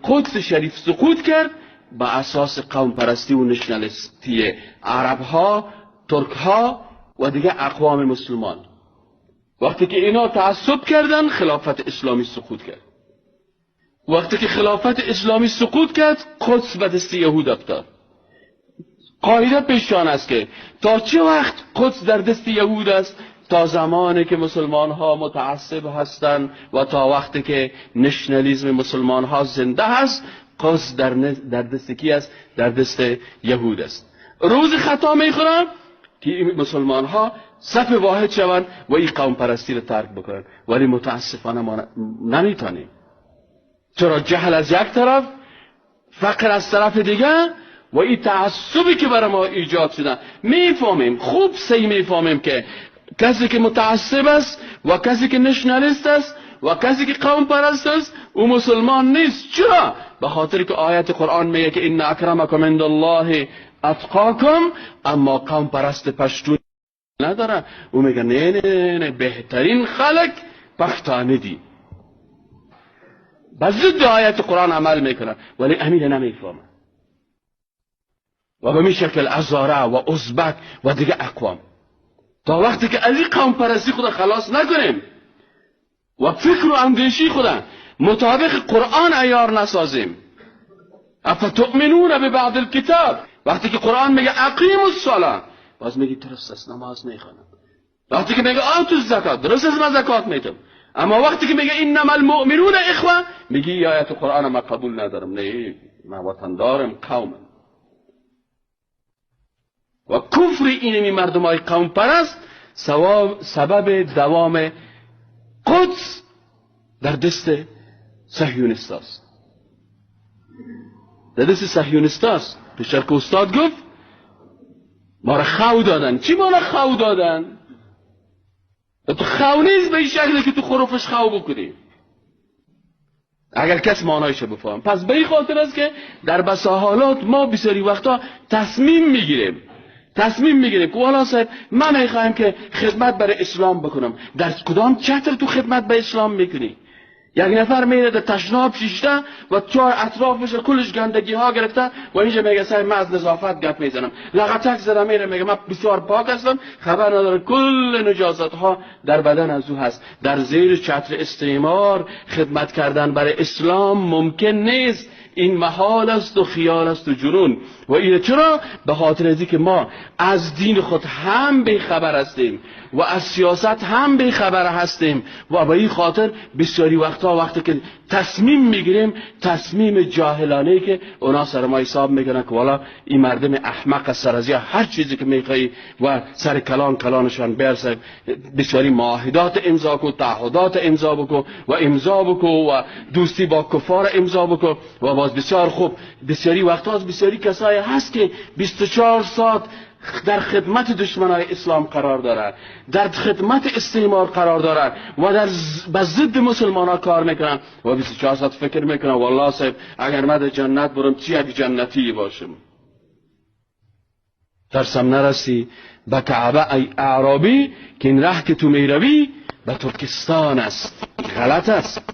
قدس شریف سقوط کرد به اساس قوم پرستی و نشنالیستی عرب ها، ترک ها و دیگه اقوام مسلمان. وقتی که اینا تعصب کردن خلافت اسلامی سقوط کرد. وقتی که خلافت اسلامی سقوط کرد قدس به دست یهود افتاد. قاعده پیشان است که تا چه وقت قدس در دست یهود است؟ تا زمانی که مسلمان ها متعصب هستند و تا وقتی که نشنالیزم مسلمان ها زنده هست، قدس در دست کی است؟ در دست یهود است. روز خطا میخورن که مسلمان ها صف واحد شوند و این قوم پرستی رو ترک بکنن، ولی متاسفانه ما نمیتونیم. چرا؟ جهل از یک طرف، فقر از طرف دیگه و این تعصبی که برای ما ایجاد شده. میفهمیم، خوب سی میفهمیم که کسی که متعصب است و کسی که نشنالیست است و کسی که قوم پرست است او مسلمان نیست. چرا؟ به خاطر که آیت قرآن میگه که ان اکرمکم عند الله اتقاکم، اما قوم پرست پشتون نداره. او میگه نه نه نه، بهترین خلق پښتانه دی. به ضد آیت قرآن عمل میکنه ولی امیر نمیفهمه. و به می شکل ازاره و ازبک و دیگه اقوام. تا وقتی که از این قوم پرستی خود خلاص نکنیم و فکر و اندیشی خود مطابق قرآن عیار نسازیم. افتؤمنون ببعض الکتاب، وقتی که قرآن میگه اقیموا الصلاه، باز میگه درست است نماز نمیخوانم. وقتی که میگه آتوا الزکات، درست است من زکات میدم. اما وقتی که میگه انما المؤمنون اخوه، میگه آیت قرآن ما قبول ندارم، نه من وطن دارم قومم. و کفر اینمی مردم های قوم پرست سبب دوام قدس در دست صهیونیست است. در دست صهیونیست است. پیشتر که استاد گفت ما را خو دادن. چی ما را خو دادن؟ تو خو نیست به این شکلی که تو خروفش خو بکنی. اگر کس معنایش بفهم. پس به این خاطر است که در بسا حالات ما بسیاری وقتا تصمیم میگیریم، تصمیم میگیریم که والا صاحب من میخوایم که خدمت برای اسلام بکنم. در کدام چتر تو خدمت به اسلام میکنی؟ یک نفر میره در تشناب شیشته و چهار اطرافش کلش گندگی ها گرفته و اینجا میگه صاحب من از نظافت گپ میزنم، لغتک زدم، میره میگه من بسیار پاک هستم، خبر نداره کل نجاست ها در بدن از او هست. در زیر چتر استعمار خدمت کردن برای اسلام ممکن نیست. این محال است و خیال است و جنون. و این چرا؟ به خاطر از که ما از دین خود هم بی خبر هستیم و از سیاست هم بی خبر هستیم و به این خاطر بسیاری وقتها وقتی که تصمیم میگیریم تصمیم جاهلانه که اونا سر ما حساب میکنن که والا این مردم احمق سر از هر چیزی که میخوایی و سر کلان کلانشان برسه. بسیاری معاهدات امضا کو، تعهدات امضا بکو و امضا بکو و دوستی با کفار امضا بکو و باز بسیار خوب. بسیاری وقتها بسیاری کسایی هست که 24 ساعت در خدمت دشمنای اسلام قرار دارن، در خدمت استعمار قرار دارن و در به ضد مسلمان ها کار میکنن و 24 ساعت فکر میکنن والله صاحب اگر من در جنت برم چی یک جنتی باشم. ترسم نرسی به کعبه ای اعرابی که این ره که تو میروی به ترکستان است. غلط است.